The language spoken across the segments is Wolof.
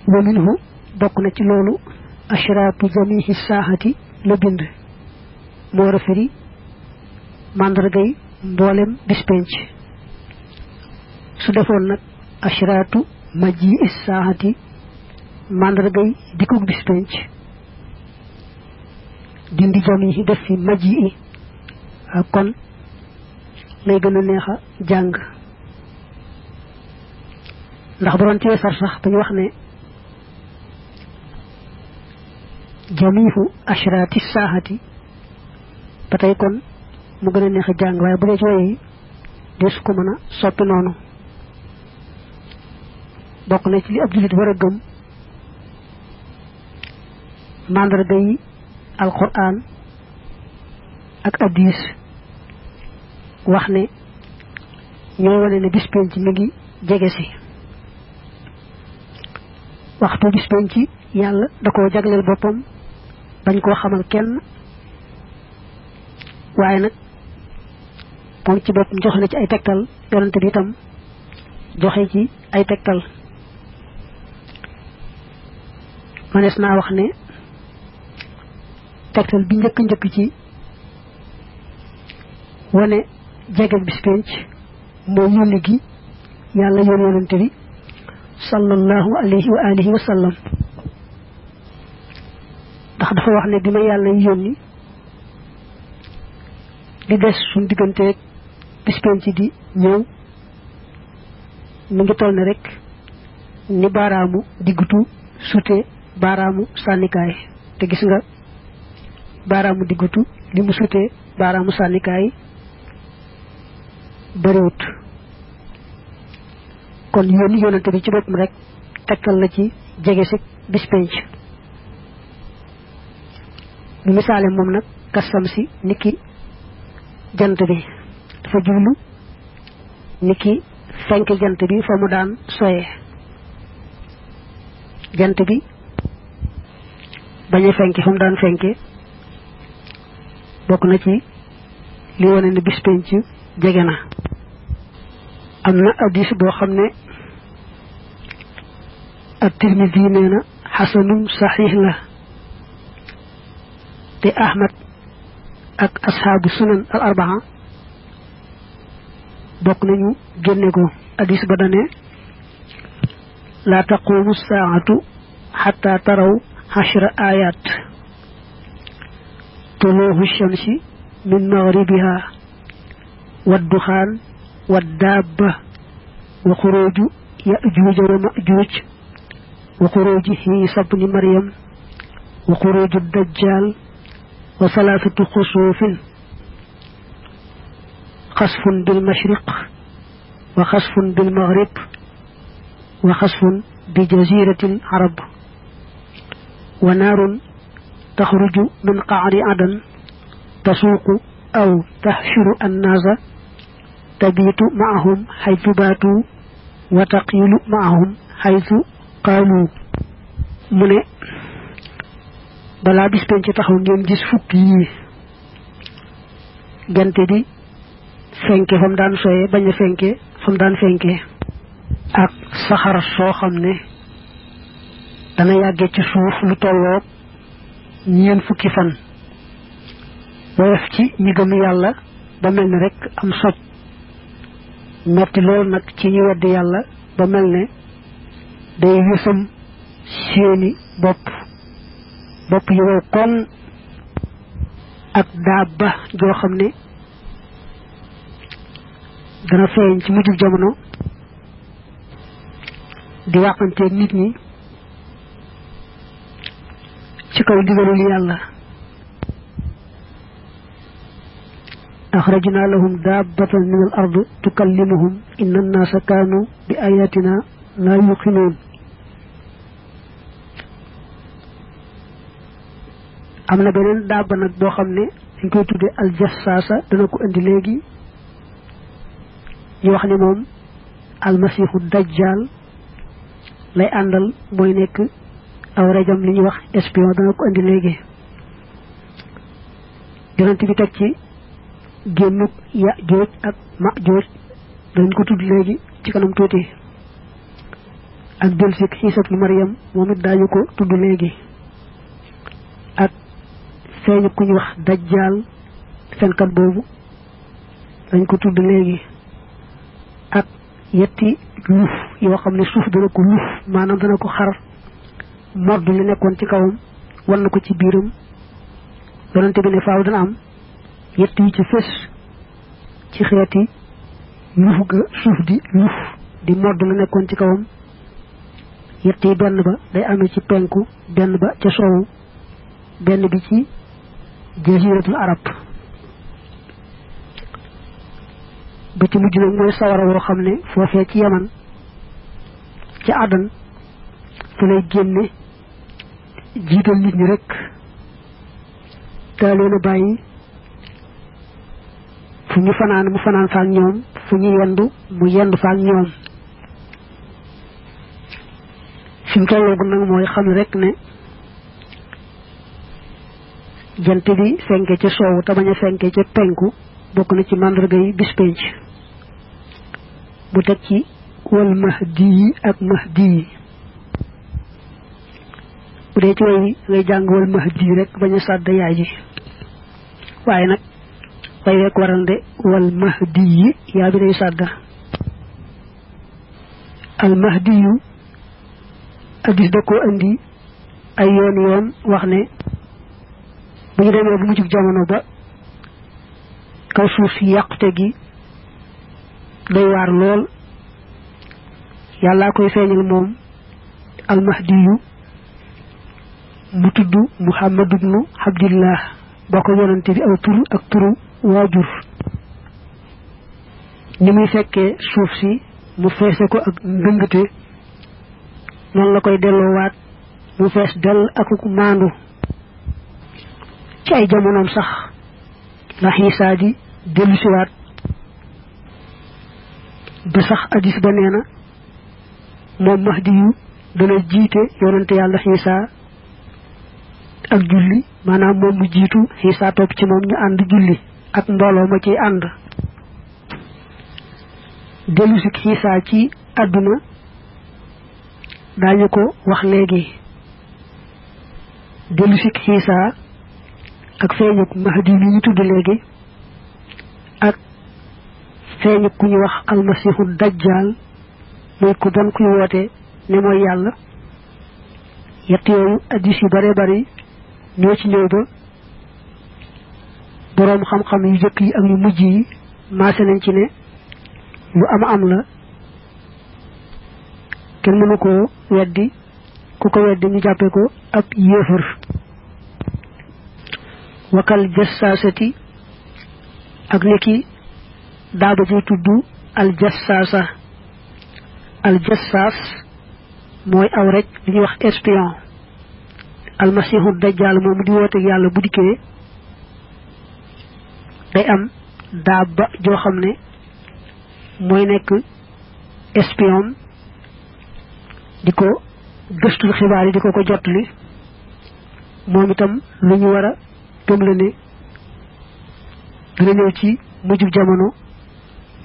wa minhu bokk na ci loolu ashratu jamihi saahati la bind moo war a firi màndargay mboolem bis penc su defoon nag ashratu maji saahati màndargay dikkug bis penc dindi jamihi def fi maji kon lay gën a neex a jàng ndax bu doon ci sar sax dañu wax ne jamihu ashrati saahati ba tey kon mu gën a neex a jàng waaye bu dee ci woy des ko mën a soppi noonu bokk na ci li ab jullit war a gëm màndarga yi alquran ak hadis wax ne ñoo wane ne bis penc mi ngi jege si waxtu bis penc yàlla da koo jagleel boppam bañ koo xamal kenn waaye nag moom ci boppam joxe na ci ay tegtal yonante bi itam joxe ci ay tegtal manees naa wax ne tegtal bi njëkk ci wane jege bis penc moo yónni gi yàlla yoon yonante bi sallallahu alayhi wa alihi wa sallam ndax dafa wax ne bi ma yàlla yónni di des suñ digganteeg bis penc di ñëw mi ngi toll ne rek ni baaraamu diggutu sute baaraamu sànnikaay te gis nga baaraamu diggutu li mu sute baaraamu sànnikaay bariwut kon yónni yónnante bi ci boppam rek tekkal la ci jege si bis penc bu misaale moom nag kasam si niki jant bi dafa jublu niki fenk jant bi fa mu daan soye jant bi bañ a fenke fa mu daan fenke bokk na ci li wane ne bis penc jege na am na hadis boo xam ne at-Tirmidhi nee na xasanun saxiix la te Ahmad ak ashaabu sunan al arbaa bokk nañu génne ko hadis ba dane la taqumu saatu xatta taraw xashra ayat tuluuhu shamsi min maghribiha والدخان والدابة وخروج يأجوج ومأجوج وخروج عيسى ابن مريم وخروج الدجال وثلاثة خسوف خسف بالمشرق وخسف بالمغرب وخسف بجزيرة العرب ونار تخرج من قعر عدن تسوق أو تحشر الناس تبيت معهم حيث باتوا وتقيل معهم حيث قالوا من بلا bis penc taxaw ngeen gis fukk yi jant bi fenke fam daan soye bañ a fenke fam daan fenke ak saxara soo xam ne dana yàgge ci suuf lu tolloog ñeen fukki fan woyof ci ñi gëm yàlla ba mel ne rek am soj metti lool nag ci ñi weddi yàlla ba mel ne day wësam seeni bopp yi wow koŋ ak daaba joo xam ne dana feeñ ci mujjub jamono di wàqanteeg nit ñi ci kaw ndigalul yàlla أخرجنا لهم دابة من الأرض تكلمهم إن الناس كانوا بآياتنا لا يوقنون amna benen dabba nak bo xamne dañ koy tuddé al jassasa dana ko andi légui ñu wax ni mom al masihu dajjal lay andal moy nek aw rajam li ñu wax espion dana ko andi légui yonent bi tek ci génnuk ya jooj ak ma jooj dañ ko tudd léegi ci kanam tuuti ak delsik Isa ibn Maryam momit dañu ko tuddu legi ak feñu ku ñu wax dajjal fenkat bobu dañ ko tuddu legi ak yetti luuf yo xamne suuf dana ko luuf manam dana ko xar modd li nekkon ci kawam wan ko ci biiram yonante bi ne faaw dana am yetti ci fess ci xeeti luuf ga suuf di modd li nekkon ci kawam yetti benn ba day amé ci penku benn ba ci soowu benn bi ci jaziratul arab ba ci mujj nak moy sawara wo xamne fofé ci yaman ci adan fu lay génné jiital nit ñi rek taleena bayyi fu ñu fanaan mu fanaan fa ak ñoom fu ñu yendu mu yendu fa ak ñoom fim tollogu nak moy xam rek ne jant bi fenké ci soowu ta baña fenké ci penku bokku na ci mandarga yi bis penc bu tek ci wal mahdi ak mahdi bu dee ci way ngay jàng wal mahdi rek baña sàdd yaay ji waaye nag way rek waral de wal mahdi yaa bi day sàdd al mahdi hadis da ko andi ay yoon wax ne bu ñu demee bu mu jug jamono ba kaw suuf si yàqute gi day waar lool yàlla koy feeñal moom al mahdiyu mu tudd Muhammad ibn Abdillah bokk yonante bi aw tur ak turu waajur ni muy fekkee suuf si mu feese ko ak ndëngate noonu la koy delloowaat mu fees del ak maandu ci ay jamonoom sax la Isa di delu ci wat ba sax hadith ba neena mom mahdi yu dana jité yonante yalla Isa ak julli manam mom mu jitu Isa top ci mom ñu and julli ak mbolo ma ci and delu ci Isa ci aduna dañu ko wax legi delu ci Isa ak feñu mahdi ni ñu tudd legi ak feñu ku ñu wax almasihu dajjal moy ko don ku wote ne moy yalla yett yoyu hadith yu bare bare ñoo ci ñew ba borom xam xam yu jëk yi ak yu mujj yi maase nañ ci ne lu am la kenn mënu ko weddi ku ko weddi ñu jappé ko ab yéefar wakal jassasati ak niki daaba ji tuddu al jassas moy aw rek li wax espion al masihu dajjal mom di wote yalla bu diké day am daaba jo xamne moy nek espion diko gëstul xibaar yi diko ko jotali mom itam lu ñu wara gëm la ne dina ñëw ci mujju jamono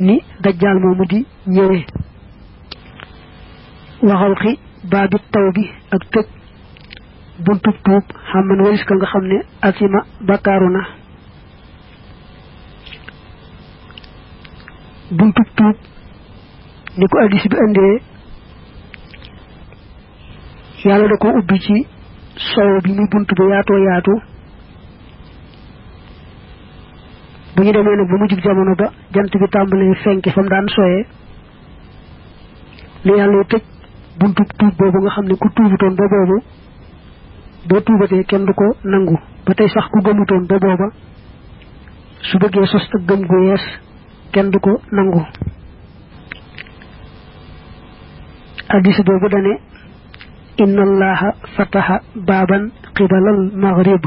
ni dajjal momu di ñëwé waxal xi babu tawbi ak tëj buntu tuub xamman waris ka nga xamne asima bakaruna buntu tuub ni ko hadith bi andé yalla da ko ubbi ci sow bi mi buntu bu yaatu bu ñu demee nak bu mu jub jamono ba jant bi tambalé fenké fam daan soyé li yalla tëj buntu tuub bobu nga xamné ku tuubuton ba bobu do tuubaté kenn du ko nangu ba tay sax ku gëmuton ba boba su bëggé sos ak gëm gu yees kenn du ko nangu hadith bobu dané inna allaha fataha baban qibala al maghrib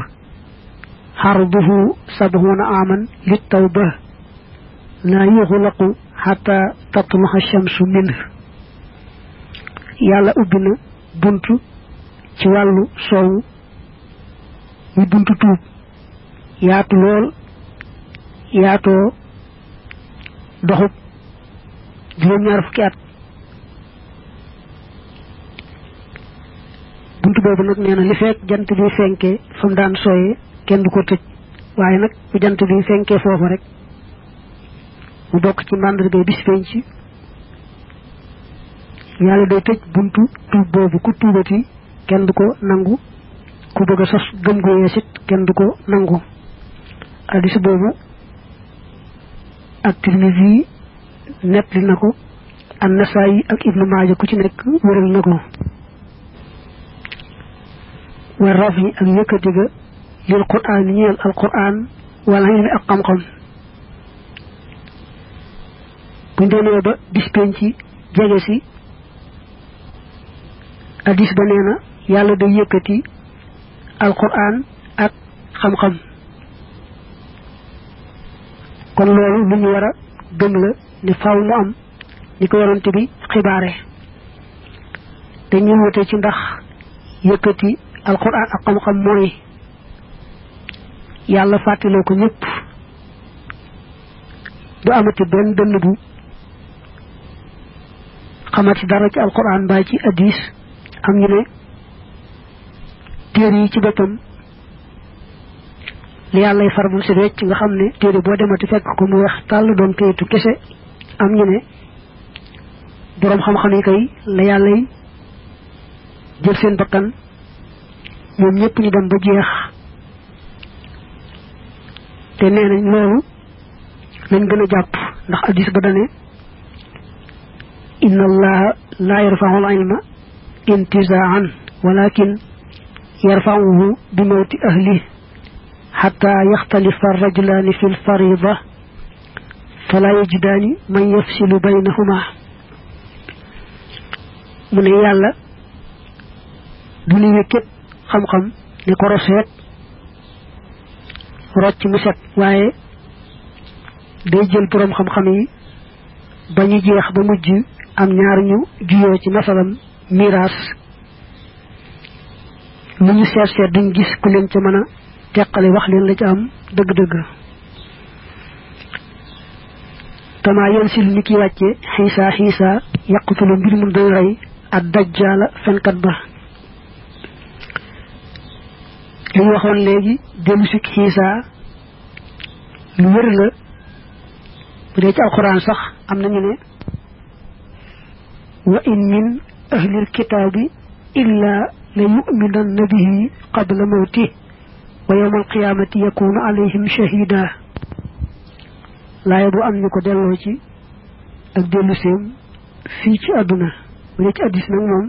harbuhu 70 aman lit-tawbah la yughlaqu hatta tatluha ash-shamsu minhu yalla ubina buntu ci walu sowu ni buntu tuub yaatu lol yaato doxub juroom ñaar fukki at boobu nag nee na li fekk jant bi fenkee fa mu daan sooyee kenn du ko tëj waaye nag bu jant bi fenkee foofu rek mu bokk ci màndargay bis penc yàlla day tëj buntu tuub boobu ku tuubati kenn du ko nangu ku bëgg a sos gëm gu yeesit kenn du ko nangu hadis boobu ak Tirmisi nettali na ko An-Nasaa'i ak Ibnu Maaja ku ci nekk wéral na ko war rafi ak yëkkati ga lil qur'aan ñeel al qur'aan wala ilmi ak xam-xam buñ demee ba bis penc jege si hadis ba nee na yàlla day yëkkati al qur'aan ak xam-xam kon loolu lu ñu war a gëm la ni faaw mu am ni ko yonante bi xibaare dañuy wute ci ndax yëkkati alquran ak xam-xam mooy yàlla fàttaloo ko ñëpp du amati benn dënn bu xamati dara ci alquran mbaa ci hadis am ñu ne téere yi ci boppam li yàllay farbul si wecc nga xam ne téere boo demati fekk ko mu weex tàll doon kayitu kese am ñu ne boroom xam-xam yi kay la yàllay jël seen bakkan ñoom ñëpp ñu dem ba jeex te nee nañ loolu lañ gën a jàpp ndax hadis ba dane inna allaha la yarfa'u al-ilma intiza'an walakin yarfa'uhu bi mawti ahlihi حتى يختلف الرجلان في الفريضة فلا يجدان من يفصل بينهما من يالا دوني ويكت خم خم نيكو روسيت روتي مسات واye day jël borom xam xam yi bañu jeex ba mujj am ñaar ñu juyo ci masalam mirage lu ñu seet duñ gis ku leen ci mëna teqale wax leen la ci am dëgg-dëgg kama yansil ni ki wàcce xiisa yaqtulu mbir mu day rey ak dajjaala fenkat ba li ñu waxoon léegi dellu si xiisa lu wër la bu dee ci alquran sax am nañu ne wa in min ahlil kitaabi illa la yu'minanna bihi qabla mawti wa yawmal qiyaamati yakunu alayhim shahida laaya bu am ñu ko delloo ci ak dellu seem fii ci àdduna bu dee ci addis nag moom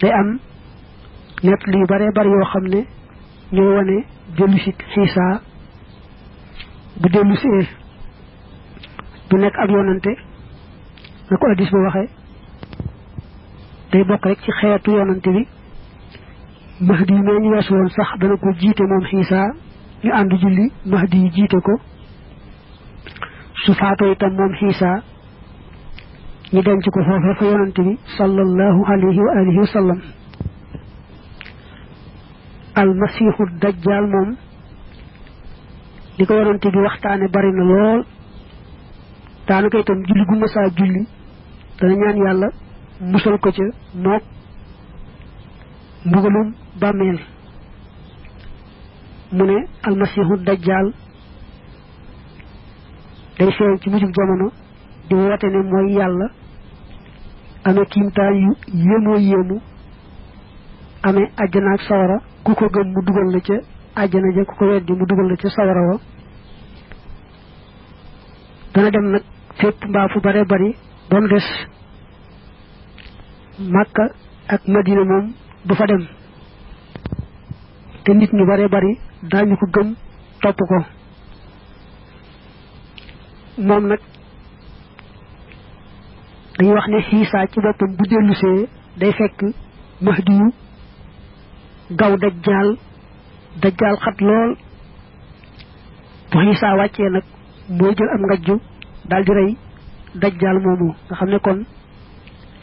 day am nett lu bare bari yoo xam ne ñoo wane dellu si xiisa bu dellu see du nekk ab yonante na ko addis ba waxee day bokk rek ci xeetu yonante bi mahdi yi ñu weesu woon sax dana ko jiite moom xiisa ñu ànd julli mahdi yi jiite ko su faatoo itam moom xiisa ñu denc ko foofu fa yonante bi sallallahu alayhi wa alihi wa sallam al masiixu dajjal moom li ko yonante bi waxtaane bari na lool daanaka itam julli gu masaa julli dana ñaan yàlla musal ko ca mook mbugalum bàmmeel mu ne almasihu dajjal day feeñ ci mujjug jamono di woote ne mooy yàlla amee kiimtaan yu yéemu amee àjjana ak sawara ku ko gëm mu dugal la ca àjjana ja ku ko weddi mu dugal la ca sawara wa dana dem nag fépp mbaa fu bare bari ba mu des Makka ak Madina moom du fa dem te nit ñu bare bari daañu ko gëm topp ko moom nag dañuy wax ne xiisa ci boppam bu dellusee day fekk mahdi yu gaw dajjaal xat lool bu xiisa wàccee nag mooy jël am ngajju daal di rey dajjaal moomu nga xam ne kon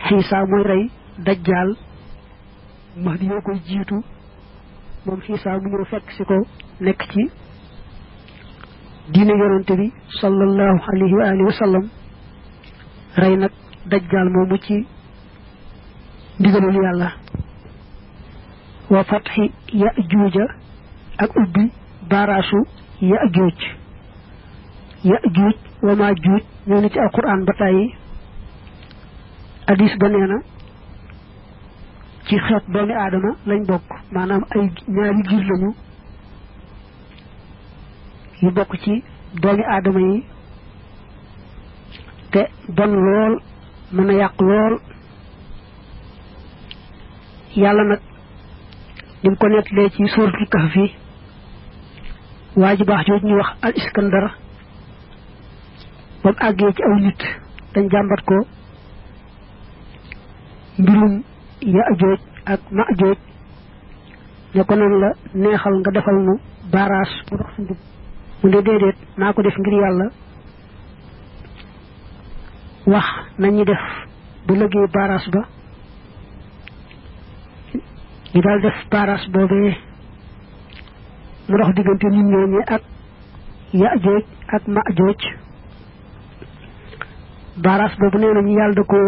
xiisa mooy rey dajjaal mahdi yoo koy jiitu moom xiisa mu ñëw fekk si ko nekk ci diine yonante bi sallallahu alayhi wa alihi wa sallam rey nag dajjaal moomu ci ndigalul yàlla wa fatxi Yaajuuja ak ubbi baaraasu Yaajuuj Yaajuuj wa Maajuuj ñoo ni ci alquran ba tàyyi hadis ba nee na ci xeet doomi aadama lañ bokk maanaam ay ñaari giir lañu yu bokk ci doomi aadama yi te bon lool mën a yàq lool yàlla nag ni mu ko nettalee ci suuratul kahfi waa ji baax jooju ñuy wax al iskandar ba mu àggee ci aw nit dañ jàmbat ko mbirum Yaajuuj ak Maajuuj ne ko noonu la neexal nga defal nu baaraas bu dox suñu mu ne déedéet naa ko def ngir yàlla wax nañu def bu liggéey baaraas ba ñu daal def baaraas boobee mu dox diggante nit ñooñu ak Yaajuuj ak Maajuuj baaraas boobu nee nañu yàlla da ko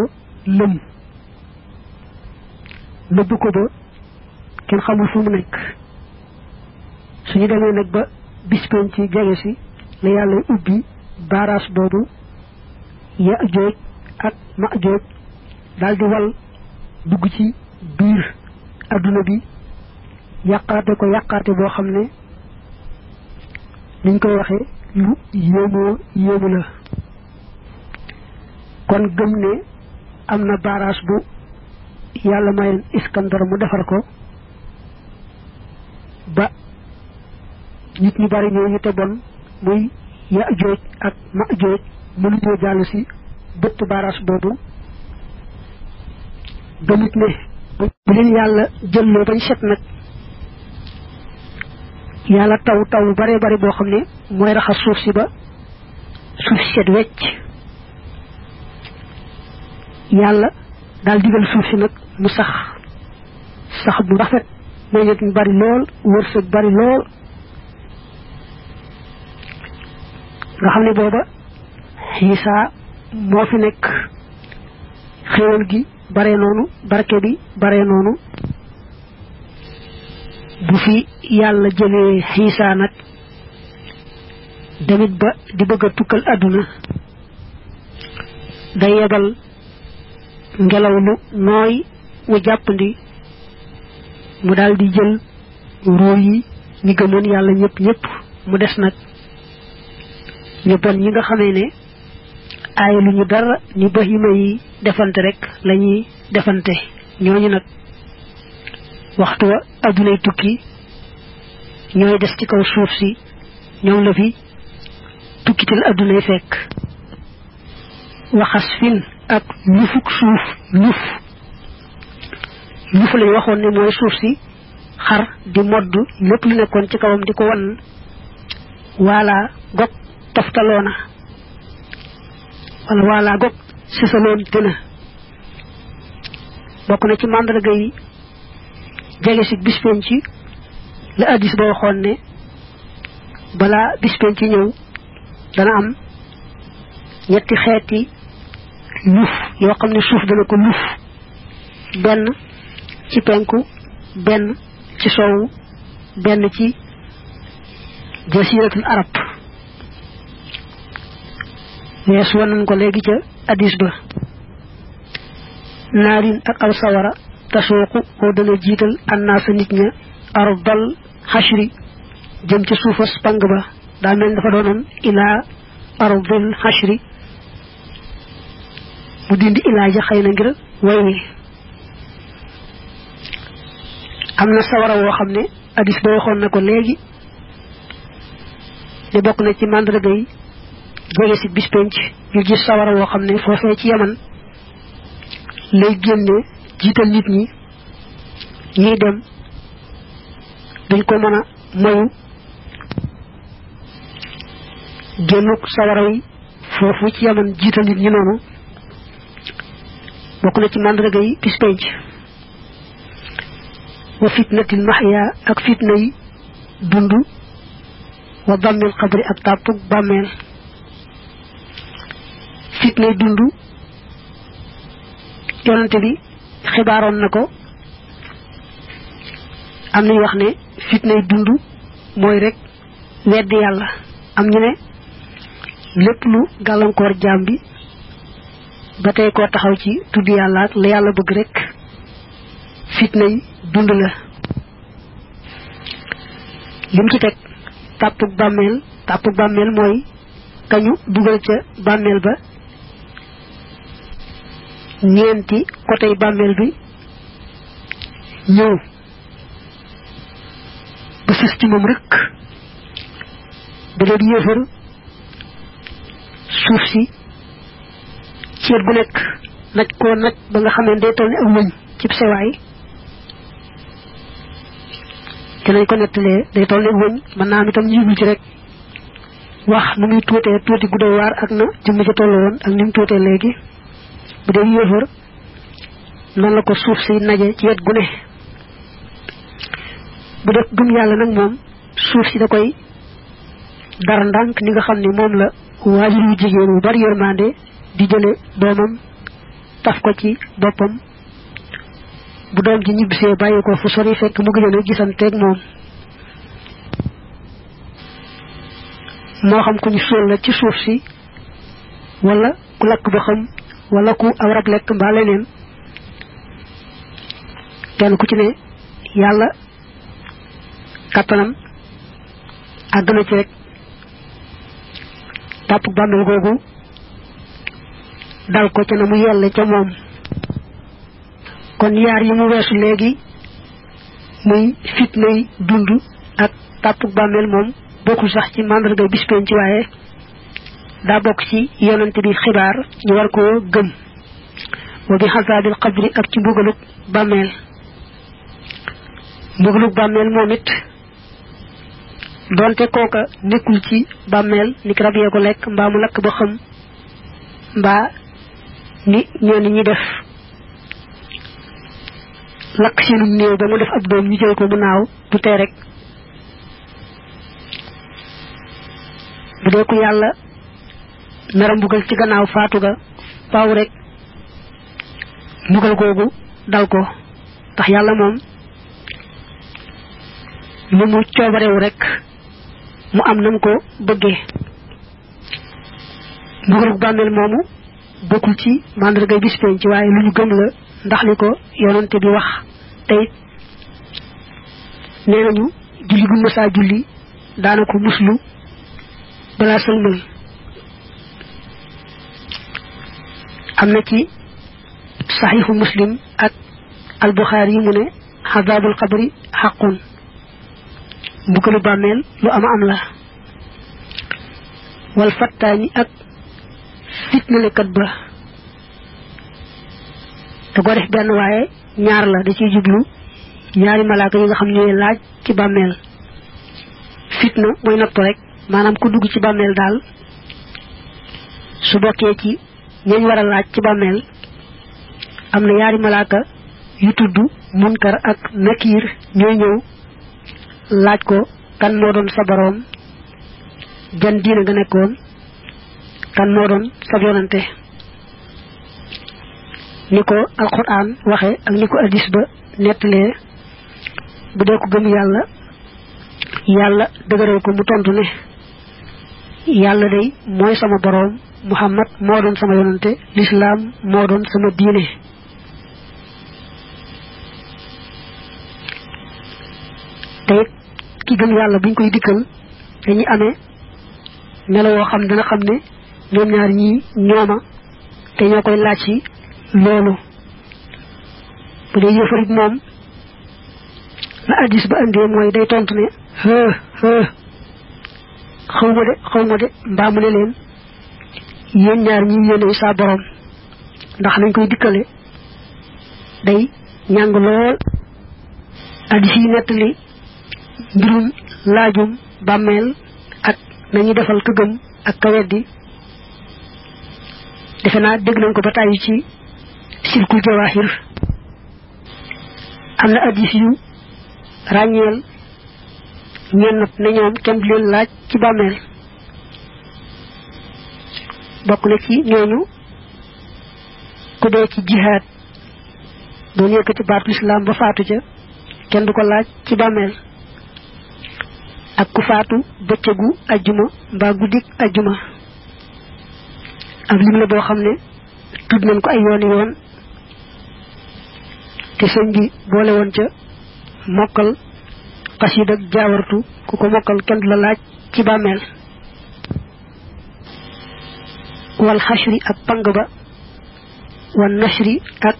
lëm nëbb ko ba kenn xamul fu mu nekk suñu demee nag ba bis penc ci jege si la yàlla ubbi baaraas boobu Yaajuuj ak Maajuuj daal di wal dugg ci biir adduna bi yàqaate ko yàqaate boo xam ne niñ koy waxee lu yéemu la kon gëm ne am na baaraas bu yàlla mayoon iskandar mu defar ko ba nit ñu bari ñoo ñu te bon muy Yaajuuj ak Maajuuj mënuñoo jàll si bëtt baaraas boobu ba nit ne bu leen yàlla jëlloo bañ set nag yàlla taw taw bare bari boo xam ne mooy raxas suuf si ba suuf si set wecc yàlla daal digal suuf si nag mu sax bu rafet meññet mu bari lool wërsëg bari lool nga xam ne booba Isaa moo fi nekk xéewal gi bare noonu barke bi bare noonu bu fi yàlla jëlee Isaa nag demit ba di bëgg a tukkal àdduna day yebal ngelaw lu nooy mu jàppandi mu daal di jël ruu yi ñi gëmoon yàlla ñëpp mu des nag ñu bon ñi nga xamee ne ay lu ñu dara ni bahima yi defante rek lañuy defante ñooñu nag waxtu wa addunay tukki ñooy des ci kaw suuf si ñoom la fi tukkital addunay fekk waxas fin ak lufuk suuf luf lañ waxoon ne mooy suuf si xar di modd lépp lu nekkoon ci kawam di ko wan wala gog toftaloona wala gog sisaloon dina bokk na ci màndarga yi jege si bis penc la addis ba waxoon ne balaa bis penc ñëw dana am ñetti xeeti luf yoo xam ne suuf dana ko luf benn ci penku benn ci soowu benn ci jasiratul arab wees woon nañ ko léegi ca addis ba naarin ak aw sawara tasooku koo dana jiital annaasa nit ña ardal xashri jëm ca suufas pang ba daa mel dafa doonoon ilaa ardal xashri mu dindi ilaa ja xëy na ngir way wi am na sawara woo xam ne addis ba waxoon na ko léegi di bokk na ci màndarga yi jege si bis penc ñu gis sawara woo xam ne foofee ci yaman lay génne jiital nit ñi ñuy dem duñ ko mën a moyu génnuk sawara yi foofu ci yaman jiital nit ñi noonu bokk na ci màndarga yi bis penc wa fitnatil mahya ak fitna yi dund wa dammil qabri ak tàppug bàmmeel fitna yi dund yonante bi xibaaroon na ko am nañu wax ne fitnay dund mooy rek weddi yàlla am ñu ne lépp lu gàllankoor jaam bi ba tey koo taxaw ci tudd yàlla ak la yàlla bëgg rek fitnay dund la lim ci teg tàppug bàmmeel mooy kañu dugal ca bàmmeel ba ñeenti côté bàmmeel bi ñëw ba sës ci moom rek bu dee di yéefar suuf si ceet bu nekk naj koo naj ba nga xam ne day toll ni ak wëñ cib sewaay te nañ ko nettalee day toll ni wëñ mën naa am itam ñu ci rek wax nu muy tuutee tuuti gu doy waar ak na jëmm ca toll woon ak ni mu tuutee léegi bu dee yéefar noonu la ko suuf si naje ci wet gu ne bu def gëm yàlla nag moom suuf si da koy dara ndànk ni nga xam ne moom la waajur yu jigéen wu bari yërmande di jële doomam taf ko ci boppam bu doom ji ñibbisee bàyyi ko fu sori fekk mu gëjoon a gisanteeg moom moo xam ku ñu suul la ci suuf si wala ku lakk ba xam wala ku aw rab lekk mbaa leneen kenn ku ci ne yàlla kàttanam àgg na ci rek tàpp bàmmeel googu dal ko ca na mu yelle ca moom kon yaar yi mu weesu léegi muy fitnay dund ak tàpp bàmmeel moom bokkul sax ci màndarga bis penc ci waaye daa bokk ci yonante bi xibaar ñu war koo gëm wa bi xasaabil xabri ak ci mbugalug bàmmeel moom it donte kooka nekkul ci bàmmeel ni ki rab yee ko lekk mbaa mu lakk ba xam mbaa ni ñenn ñi def lakk seenum néew ba mu def ab doom ñu jël ko mu naaw du tee rek bu dee ku yàlla nara mbugal ci gannaaw faatu ga faaw rek mbugal googu dal ko tax yàlla moom lu mu coobarewu rek mu am nam ko bëggee mbugalug bàmmeel moomu bokkul ci màndargay bis penc ci waaye lu ñu gëm la ndax li ko yonante bi wax tey nee nañu julli gu mësaa julli daana ko muslu balaa sëlmal am na ci saxiixu muslim ak albuxaari yi mu ne xazaabul xabri xaqun mbugalu bàmmeel lu ama am la wal fattaani ak fitnalekat ba da ko def benn waaye ñaar la da ciy jublu ñaari malaaka yi nga xam ñooy laaj ci bàmmeel fitna mooy nattu rek maanaam ku dugg ci bàmmeel daal su bokkee ci ñañ war a laaj ci bàmmeel am na ñaari malaaka yu tudd munkar ak nakiir ñooy ñëw laaj ko kan moo doon sa boroom jan diina nga nekkoon kan moo doon sa yonante ni ko alquran waxe ak ni ko hadis ba nettalee bu dee ko gëm yàlla yàlla dëgëral ko mu tontu ne yàlla day mooy sama boroom muhammad moo doon sama yonante lislaam moo doon sama diine te ki gëm yàlla buñ koy dikkal dañuy amee melo woo xam dana xam ne ñoom ñaar ñii ñooma te ñoo koy laaj ci loolu bu dee yëfarit moom la addis ba andee mooy day tontu ne xaw ma de mbaa mu ne leen yéen ñaar ñi yéenay saa borom ndax nañ koy dikkale day ñàng lool addis yi nettali mbirum laajum bàmmeel ak nañu defal ka gëm ak ka weddi defe naa dégg nañ ko ba tàyyi ci silkul jawahir am na addis yu ràññeel ñennat ne ñoom kenn du leen laaj ci bàmmeel bokk na ci ñooñu ku dee ci jihaad do yëkkati baatu islam ba faatu ca kenn du ko laaj ci bàmmeel ak ku faatu bëccëgu ajjuma mbaa guddik ajjuma ab lim la boo xam ne tudd nañ ko ay yoon te sëñ bi boole woon ca mokkal xasida ak jaawartu ku ko mokkal kenn du la laaj ci bàmmeel wal xashri ak pang ba wal nashri ak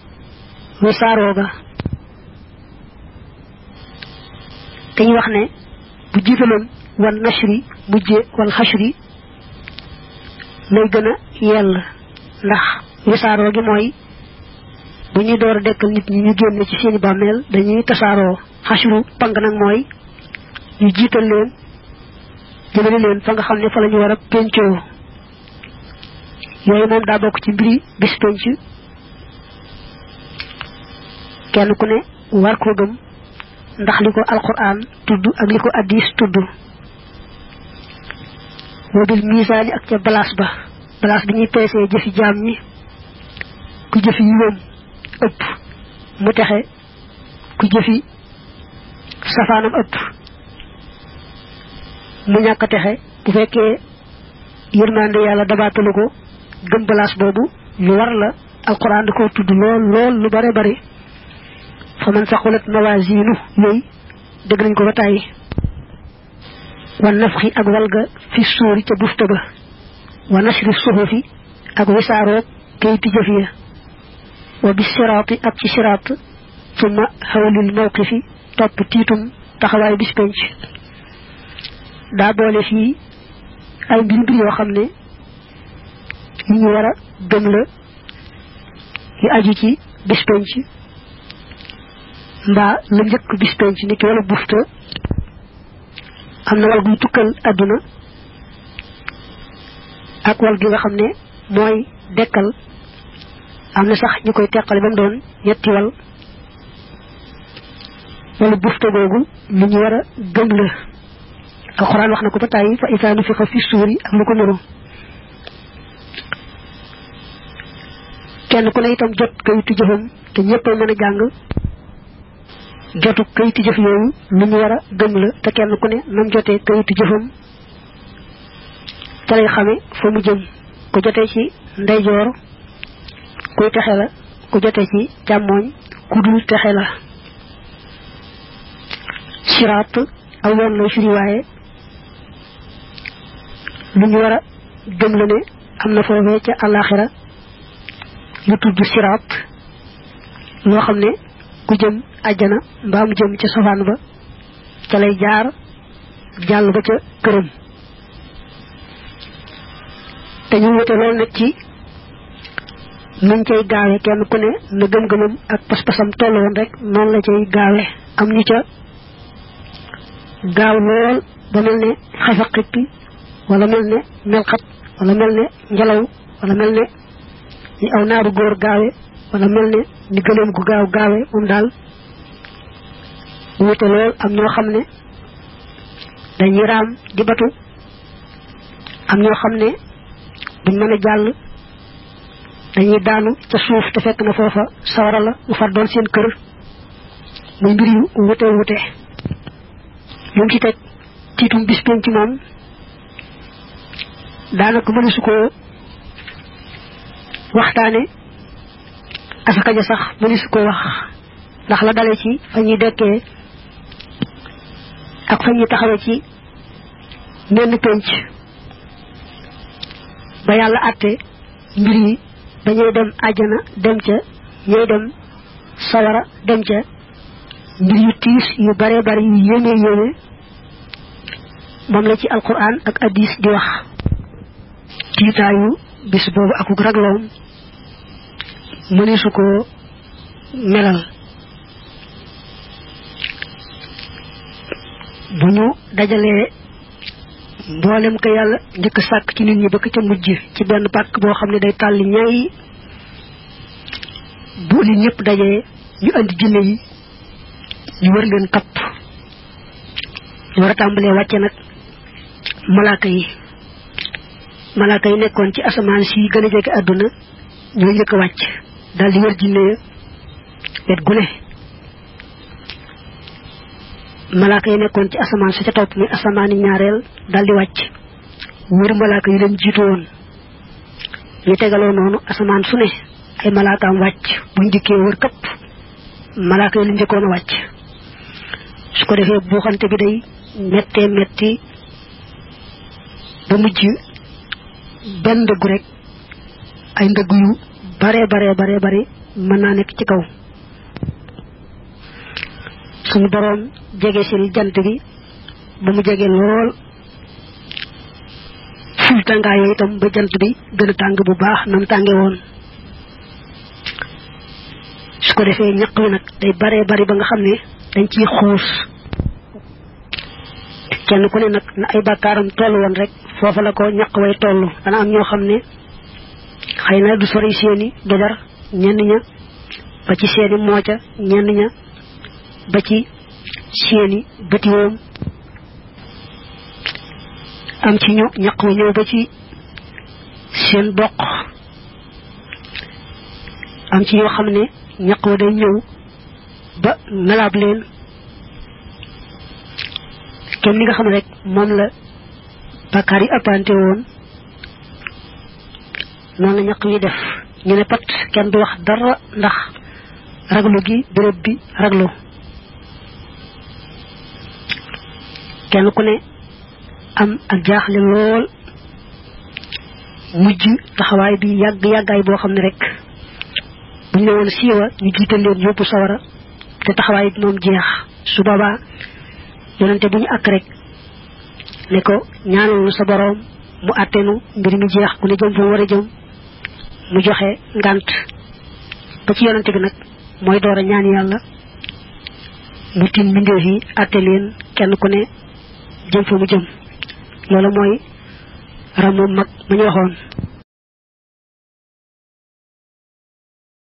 wisaaroo ga dañuy wax ne bu jiitaloon wal nashri mujje wal xashri lay gën a yell ndax wisaaroo gi mooy bu ñuy door a dekkal nit ñi ñu génne ci seeni bàmmeel dañuy tasaaroo xashru pang nag mooy ñu jiital leen jëmale leen fa nga xam ne fa la ñu war a pencoo yooyu moom daa bokk ci mbiri bis penc kenn ku ne war ko gëm ndax li ko alquran tudd ak li ko addis tudd wa bil misaani ak ca balaas bi ñuy peesee jëfi jaam ñi ku jëfi yiwam ëpp mu texe ku jëfi safaanam ëpp mu ñàkk a texe bu fekkee yërmande yàlla dabaatalu ko gëm balaas boobu lu war la alquran da ko tudd lool lu bare bari fa man saqulat mawazinu yooyu dégg nañ ko ba tàyyi wa nafxi ak walga fi suuri ca bufta ba wa nashri suhufi ak wisaaroo kayiti jëf ya wa bi siraati ak ci siraat summa xawlil mawqifi topp tiitum taxawaay bis penc daa boole fii ay mbir yoo xam ne yi ñu war a gëm la yu aju ci bis penc mbaa la njëkk bis penc ni ki wala bufta am na wal guy tukkal àdduna ak wal gi nga xam ne mooy dekkal am na sax ñu koy teqale ba mu doon ñetti wala bufta googu lu ñu war a gëm la alxuraan wax na ko ba tàyyi fa isaa nufixa fi suuri ak lu ko nuru kenn ku ne itam jot kayitu jëfam te ñëpp mën a jàng jotu kayitu jëf yooyu lu ñu war a gëm la te kenn ku ne nam jotee kayitu jëfam te lay xame fa mu jëm ku jotee ci ndeyjoor kuy texe la ku jotee ci càmmooñ ku dul texe la siraat aw yoon lay firi waaye lu ñu war a gëm la ne am na foofee ca àllaaxira lu tudd siraat loo xam ne ku jëm àjjana mbaa mu jëm ca safaan ba ca lay jaar jàll ba ca këram te ñu wute lool nag ci nuñ cay gaawe kenn ku ne na gëm-gëmam ak pas-pasam toll woon rek noonu la cay gaawe am ñu ca gaaw lool ba mel ne xefa xippi wala mel ne melxat wala mel ne ngelaw wala mel ne ni aw naaru góor gaawe wala mel ne ni gëleem gu gaaw gaawe moom daal wute lool am ñoo xam ne dañuy raam di batu am ñoo xam ne duñ mën a jàll dañuy daanu ca suuf te fekk na foofa sawara la mu far doon seen kër muy mbir yu wute lu mu ci teg tiitum bis penc moom daanaka mënu su ko waxtaane asaka ja sax mënu su ko wax ndax la dale ci fa ñuy dekkee ak fa ñuy taxawe ci menn penc ba yàlla àtte mbir yi dañuy dem àjjana dem ca ñooy dem sawara dem ca mbir yu tiis yu bare bare yu yéeme moom la ci alquran ak hadis di wax tiitaayu bis boobu akuk ragloom mëni su ko melal bu ñu dajalee mboolem ko yàlla njëkk sàkk ci nit ñi ba ko ca mujj ci benn pàkk boo xam ne day tàlli ñay bu li ñëpp dajee ñu andi jinne yi ñu wër leen kapp ñu war a tàmbalee wàcce nag malaaka yi nekkoon ci asamaan si gën a jege àdduna ñoo njëkk a wàcc daal di wër jinne ya wet gu ne malaaka yi nekkoon ci asamaan sa ca topp muy asamaani ñaareel daldi wàcc wër malaaka yi leen jiitu woon ñu tegaloo noonu asamaan su ne ay malaakaam wàcc buñ dikkee wër këpp malaaka yi leen njëkkoon a wàcc su ko defee buuxante bi day mettee metti ba mujj benn ndëggu rek ay ndëgg yu bare mën naa nekk ci kaw suñu boroom jege sil jant bi ba mu jege lool ful tàngaayoo itam ba jant bi gën a tàng bu baax nam tànge woon su ko defee ñaq wi nag day bare ba nga xam ne dañ ciy xuus kenn ku ne nag na ay bàkkaaram toll woon rek foofa la ko ñaq way toll dana am ñoo xam ne xëy na du sori seeni dojar ñenn ña ba ci seeni mooca ñenn ña ba ci seeni bëtiwoom am ci ñu ñaq wi ñëw ba ci seen doq am ci ñoo xam ne ñaq wa day ñëw ba ngalaab leen kenn li nga xam ne rek moom la bakkaar yi appante woon noonu la ñaq wi def ñu ne pat kenn du wax dara ndax raglu gi béréb bi raglu kenn ku ne am ak jaaxle lool mujj taxawaay bi yàggaay boo xam ne rek buñ ne woon siiwa ñu jiital leen yóbbu sawara te taxawaay bi moom jeex su boobaa yonente bu ñu àkk rek ne ko ñaanal sa boroom mu àttenu mbir mi jeex ku ne jëm fa war a jëm mu joxe ngant ba ci yonente bi nag mooy door a ñaan yàlla mu tin mbindeef yi àtte leen kenn ku ne jëm fa mu jëm loolu mooy ramu mag ma ñu waxoon